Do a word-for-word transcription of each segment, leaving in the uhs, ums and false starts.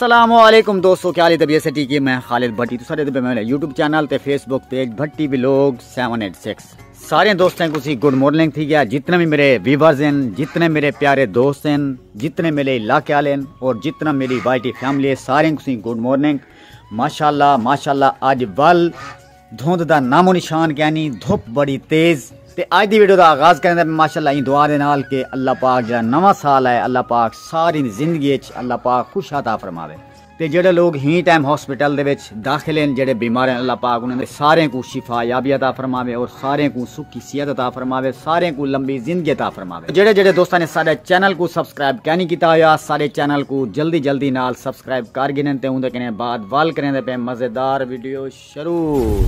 السلام علیکم دوستو، کیا حال ہے؟ طبیعت سے ٹھیک ہے؟ میں خالد بھٹی، تو سارے دبے میرے یوٹیوب چینل تے Facebook page Bhatti vlog seven eight six. سارے دوستاں کو سی گڈ مارننگ تھی گیا، جتنے بھی میرے ویورز ہیں، جتنے میرے پیارے دوست ہیں، جتنے میرے علاقے والے ہیں اور جتنا میری وائی ٹی فیملی ہے، سارے کو سی گڈ مارننگ۔ ماشاءاللہ، ماشاءاللہ، اج ول دھند دا نام و نشان کینی، دھپ بڑی تیز۔ تے اج دی ویڈیو دا آغاز کریں دے ماشاءاللہ ایں دعا دے نال کہ اللہ پاک جڑا نواں سال ہے، اللہ پاک ساری زندگی اچ اللہ پاک خوش عطا فرماوے۔ تے جڑے لوگ ہی ٹائم ہاسپٹل دے وچ داخل ہیں، جڑے بیمار ہیں، اللہ پاک انہاں دے سارے کو شفا یابی عطا فرماوے اور سارے کو سکھی صحت عطا فرماوے، سارے کو لمبی زندگی عطا فرماوے۔ جڑے جڑے دوستاں نے سارے چینل کو سبسکرائب کینی کیتا ہویا، سارے چینل کو جلدی جلدی نال سبسکرائب کر گھنن تے اوندے کنے بعد ول کریں دے پے مزیدار ویڈیو شروع۔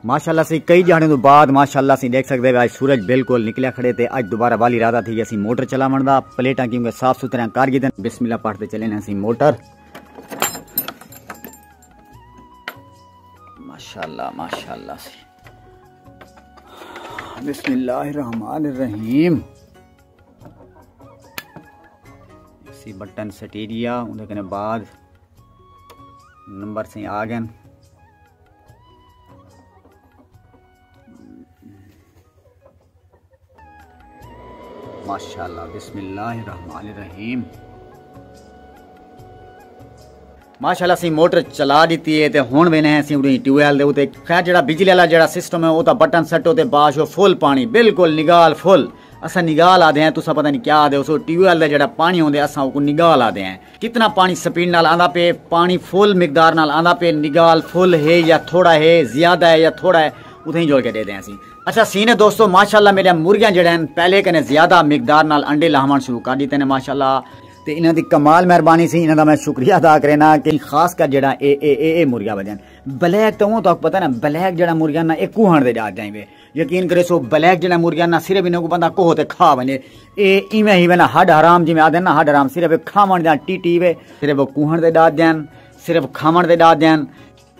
ماشاءاللہ سی کئی ڈیہاڑیں توں بعد ماشاءاللہ سی ڈیکھ سکدے وے اج سورج بالکل نکلیا کھڑے تے اج دوبارہ والی ارادہ تھی گیا سی موٹر چلاوݨ دا، پلیٹاں کیونکہ صاف ستھریاں کر گھدن۔ بسم اللہ پڑھ تے چلے نے سی موٹر۔ ماشاءاللہ، ماشاءاللہ سی۔ بسم اللہ الرحمن الرحیم۔ سی بٹن سٹی ڈیا، اوندے کنے بعد نمبر سی آ گئن۔ ماشاءاللہ، بسم اللہ الرحمن الرحیم۔ ماشاءاللہ، اسی موٹر چلا ݙتی ہے تے ہݨ وینے ہیں اسی اُڑیں ٹیوب ویل دے اُتے۔ خیر، جڑا بجلی والا جڑا سسٹم ہے، او تاں بٹن سٹو تے باش ہو فل پاݨی، بالکل نگال فل۔ اساں نگال آدھے ہیں، تساں پتہ نہیں کیا آدھے ہو، سو ٹیوب ویل دا جڑا پاݨی ہوندے، اساں اوکوں نگال آدھے ہیں۔ کتنا پاݨی سپیڈ نال آندا پئے، پاݨی فل مقدار نال آندا پئے، نگال فل ہے یا تھوڑا ہے، زیادہ ہے یا تھوڑا ہے، اتھیں جوڑ کے ݙے دیں اسی۔ اچھا سین ہے دوستو، ماشاءاللہ میݙیاں مرغیاں جڑے ہیں پہلے کنے زیادہ مقدار نال انڈے لاہوݨ شروع کر ݙتے نے ماشاءاللہ۔ تے انہاں دی کمال مہربانی سی، انہاں دا میں شکریہ ادا کرینا کہ خاص کر جڑا اے، اے، اے، اے مرغیاں وجن۔ بلیک تاں اوں تہاکوں پتہ نا، بلیک جڑا مرغیاں نا اے کوہݨ دے ݙات جائیں وے۔ یقین کریسو بلیک جڑا مرغیاں نا صرف انہاں کوں بندہ کوہ تے کھا ونڄے۔ اے ایویں ہی وے نا ہݙ حرام جیویں آہدن نا ہݙ حرام، صرف اے کھاوݨ دیاں ٹی ٹی وے، صرف او کوہݨ دے ݙات دیاں، صرف کھاوݨ دے ݙات دیاں۔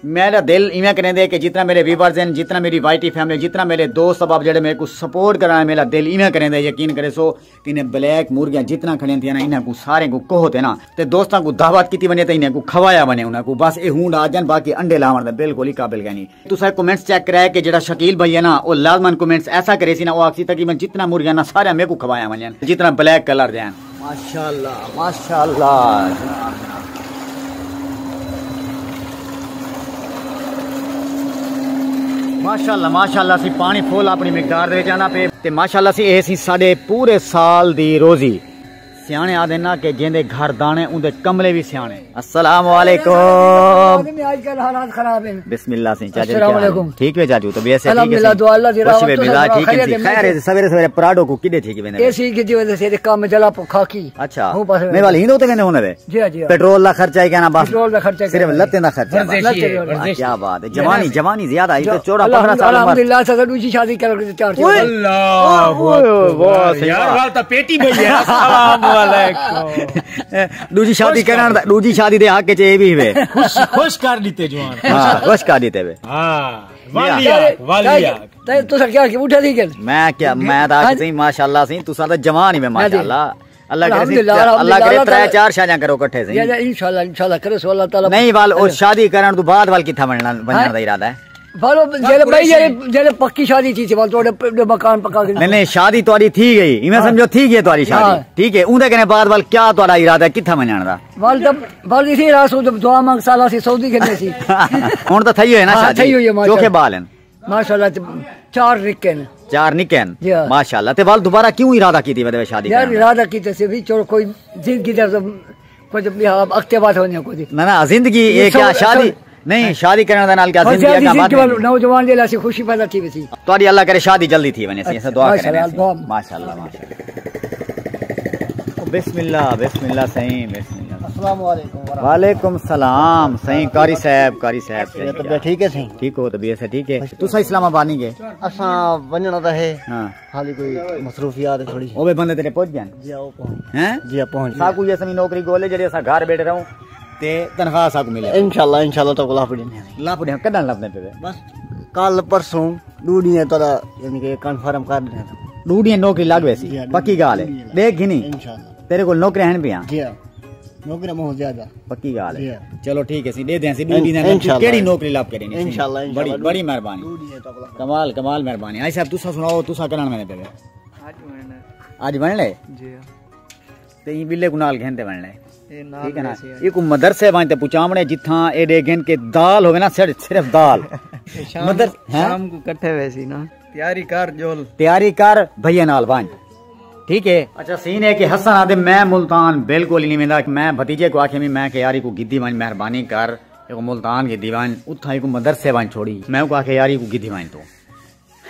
میݙا دل ایویں کریندے کہ جتنا میݙے ویورز ہیں، جتنا میݙی وائی ٹی فیملی، جتنا میݙے دوست احباب جڑے میرے کو سپورٹ کرݨ، میݙا دل ایویں کریندے، یقین کریسو، انہیں بلیک مرغیاں جتنا کھڑیاں تھیاں نا، انہاں کو سارے کو کوہ تے نا، تے دوستاں کو دعوت کیتی ونڄے تے انہیں کو کھوایا ونڄے، انہاں کو بس اے ہونڈ آ جن، باقی انڈے لاوݨ دے بالکل ہی قابل کائنی۔ تساں کمنٹس چیک کرائے کہ جڑا شکیل بھائی ہے نا، او لازماً کمنٹس ایسا کریسی نا، او آکھسی تقریباً جتنا مرغیاں نا سارے میکوں کھوایا ونڄن، جتنا بلیک کلر دے ہیں۔ ماشاءاللہ، ماشاءاللہ۔ ماشاءاللہ، ماشاءاللہ، سی پاݨی فل اپݨی مقدار دے وچ آندا پئے۔ تے ماشاءاللہ سی، اے سی ساݙے پورے سال دی روزی۔ سیاݨے آہدے نا کہ جیندے گھر داݨے، اوندے کملے وی سیاݨے۔ السلام علیکم۔ آج کل حالات خراب ہیں۔ بسم اللہ سئیں، چاچا جی، السلام کیا حال ہے؟ علیکم۔ ٹھیک وے چاچو؟ طبیعت سے ٹھیک ہے الحمدللہ، سئیں؟ دعا اللہ دی خوشی رحمت بے مزاج، اللہ ٹھیک ہے خیریت سئیں؟ ہے۔ خیر ہے، سویرے سویرے پراڈو کو کݙے تھی کے ویندے اے وے؟ سی کی دی وجہ سے کم جلا پکھا کی۔ اچھا۔ ہوں بس۔ میں والی ہیندو تے ویندے ہوندے وے؟ جی ہاں، جی ہاں۔ پٹرول دا خرچہ ہی کہنا بس۔ پٹرول دا خرچہ ہی صرف کہنا۔ لتیں دا خرچہ۔ ورزشی ہے، لتیں دا۔ ورزشی۔ کیا بات ہے۔ جوانی، جوانی زیادہ ہے، تو چوڑا الحمد-، پندرہ سال عمر۔ الحمدللہ، سزا ݙوجھی شادی کر کے چار اوئے۔ اللہ اکبر۔ یار، ول تاں پیٹی پئی ہے۔ السلام علیکم۔ ݙوجھی شادی خوش کر کرݨ دا، ݙوجھی شادی دے حق اچ اے وی ہوے۔ خوش، خوش کر ݙتے جوان۔ ہاں، خوش کر ݙتے وے۔ ہاں، والی آ، والی آ۔ تے تساں کیا کہ اٹھا تھی گئے؟ میں کیا، میں تاں ہاں۔ آکھ سئیں، ماشاءاللہ سئیں، تساں تاں جوان ہی وے، ہاں جی۔ ماشاءاللہ۔ اللہ کرے سئیں، الحمدللہ، اللہ کرے الحمدللہ، ترے چار شادیاں کرو کٹھے سئیں۔ یا، یا، انشاءاللہ، انشاءاللہ کرے سو اللہ تعالیٰ۔ نہیں، ول او شادی کرݨ توں بعد ول کتھاں ونڄݨ، ونڄݨ دا ارادہ ہے؟ ول او جیلے بھائی، جیلے، جیلے پکی شادی تھی سی، ول تہاݙے پ-، جو مکان پکا کے۔ نہیں، نہیں، شادی تہاݙی تھی گئی، ایویں ہاں۔ سمجھو تھی گئی تہاݙی شادی۔ ہاں۔ ٹھیک ہے، اوندے کنے بعد ول کیا تہاݙا ارادہ ہے، کتھاں ونڄݨ دا؟ ول تاں، ول اسی راسو دعا منگ سالا سی سعودی کنے سی۔ ہݨ تاں تھئی ہوئی ہے نا ہاں، شادی؟ تھئی ہوئی ہے، ماشاءاللہ۔ چوکھے ٻال ہیں۔ ماشاءاللہ، چار نکے ہیں۔ چار نکے ہیں؟ جی ہاں۔ ماشاءاللہ۔ تے ول دوبارہ کیوں ارادہ کیتی ودے شادی یار، کرݨ دا؟ ارادہ کیتے سی بھی چلو کوئی زندگی دا کچھ بھی ہاں، اڳتے ودھ ونڄے کوئی۔ نہ، نہ، زندگی یہ اے کیا سو-، شادی؟ سو-، نہیں، شادی کرݨ دے نال کیا ہاں، زندگی زیادہ اڳاں زندگی ودھ ول-، ویندی؟ نوجوان جیڑھا سی خوشی پیدا تھی ویسی۔ تہاݙی اللہ کرے شادی جلدی تھی ونڄے سی، اساں دعا ماشاءاللہ، کریں۔ دعا۔ ماشاءاللہ، ماشاءاللہ۔ بسم اللہ، بسم اللہ سئیں، بسم اللہ۔ السلام علیکم ورحمۃ اللہ۔ وعلیکم السلام سئیں، قاری صاحب، قاری صاحب۔ طبیعت ٹھیک ہے سئیں؟ ٹھیک ہو، طبیعت سے ٹھیک ہے؟ تساں اسلام آباد نہیں گئے؟ اساں ونڄݨ دا ہے۔ ہاں۔ حالی کوئی مصروفیات ہے تھوڑی۔ او وے بندے تیرے پہنچ گئے؟ جی، او پہنچ۔ ہیں؟ جی، پہنچ گئے۔ ساکوں یہ سمجھ نوکری گولے جڑے اساں گھر بیٹھے رہوں تے تنخواہ ساکوں ملے۔ انشاءاللہ، انشاءاللہ تو لاپ ݙینے ہیں۔ لاپ ݙینے، کݙاں لاپ ݙینے پئے؟ بس کل پرسوں ݙو ݙینھ تہاݙا یعنی کہ کنفرم کر ݙینے۔ ݙو ݙینھ نوکری لڳ ویسی، جی ہاں، پکی ڳالھ ہے۔ ݙو ݙینھ۔ ݙیکھ گھنی۔ انشاءاللہ۔ تیرے کول نوکریاں ہن پیاں؟ جی ہاں، نوکریاں بہت زیادہ۔ پکی ڳالھ جی ہے۔ ہاں۔ چلو ٹھیک ہے، اسی ݙے دیاں، اسی ݙو ݙینہہ دا انشاءاللہ۔ کیڑی نوکری لب کرینی اسی؟ انشاءاللہ، انشاءاللہ۔ بڑی، بڑی مہربانی۔ کمال، کمال مہربانی۔ آئی صاحب، تساں سناؤ، تساں کݙاں ویندے پئے؟ اج ونݨے۔ اج ونݨے؟ جی ہاں۔ تے ایں بلے کو نال گھن تے ونݨے۔ ٹھیک ہے نا؟ ایکو مدرسے ونج تے پہنچاونے، جتھاں اے ݙے گھن کے دال ہوے نا، صرف، صرف دال۔ مدر-، ہیں؟ شام کو کٹھے ویسی نا۔ تیاری کر جول۔ تیاری کر، بھیا نال ونج۔ ٹھیک ہے۔ اچھا، سین ہے کہ حسن آدھے، میں ملتان بالکل ہی نہیں ویندا۔ میں بھتیجے کو آکھیا، میں کہ یاری کو گدی ونج، مہربانی کر، ایکو ملتان گدی ونج، اتھاں ایکو مدرسے ونج چھوڑی۔ میں کو آکھیا، یاری کو گدی ونج تو۔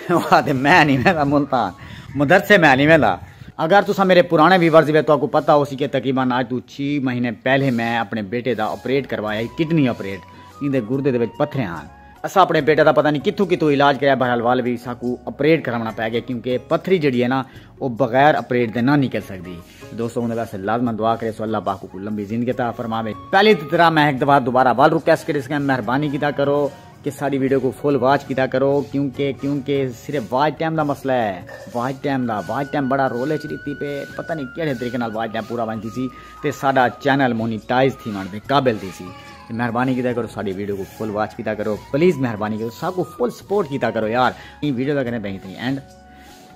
وہ آدھے، میں نہیں ویندا ملتان، مدرسے میں نہیں ویندا۔ اگر تساں میرے پرانے ویورز وے تو آپ کو پتہ ہو سی کہ تقریباً آج تو چھ مہینے پہلے میں اپنے بیٹے دا آپریٹ کروایا، کڈنی آپریٹ، ایندے گردے دے وچ پتھرے ہن۔ اساں اپنے بیٹے دا پتہ نہیں کتھوں کتھوں علاج کریا، بہرحال وال بھی ساکو آپریٹ کراونا پے گیا، کیونکہ پتھری جڑی ہے نا، وہ بغیر آپریٹ دے نہ نکل سکدی۔ دوستو، اوندے واسطے لازماً دعا کرے سو، اللہ پاک کو لمبی زندگی عطا فرماوے۔ پہلی طرح میں ایک دفعہ دوبارہ وال ریکویسٹ کرے سکاں، مہربانی کیتا کرو کہ ساڈی ویڈیو کو فل واچ کیتا کرو، کیونکہ، کیونکہ صرف واچ ٹائم دا مسئلہ ہے۔ Watch time the, watch time بڑا رول اچ ݙتی پے، پتہ نہیں کیڑھے طریقے نال واچ ٹائم پورا ونج تھی سی تے ساڈا چینل مونیٹائز تھی ون دے قابل تھی سی۔ تے مہربانی کیتا کرو، ساڈی ویڈیو کو فل واچ کیتا کرو، پلیز مہربانی کرو، ساکو فل سپورٹ کیتا کرو یار۔ ایں ویڈیو دا کریں پئے اتنی اینڈ۔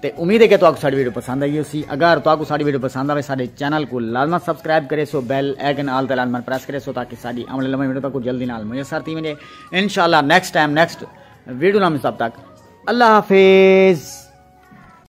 تے امید ہے کہ تہاکوں ساڈی ویڈیو پسند آئی ہوسی۔ اگر تہاکوں ساڈی ویڈیو پسند آوے، ساڈے چینل کو لازماً سبسکرائب کرے سو، بیل آئیکن آل تے لازماً پریس کرے سو، تاکہ ساڈی آنے والی لمبی ویڈیو تہاکوں جلدی نال میسر تھی ونجے۔ انشاءاللہ نیکسٹ ٹائم، نیکسٹ ویڈیو نال ملساں، تب تک اللہ حافظ۔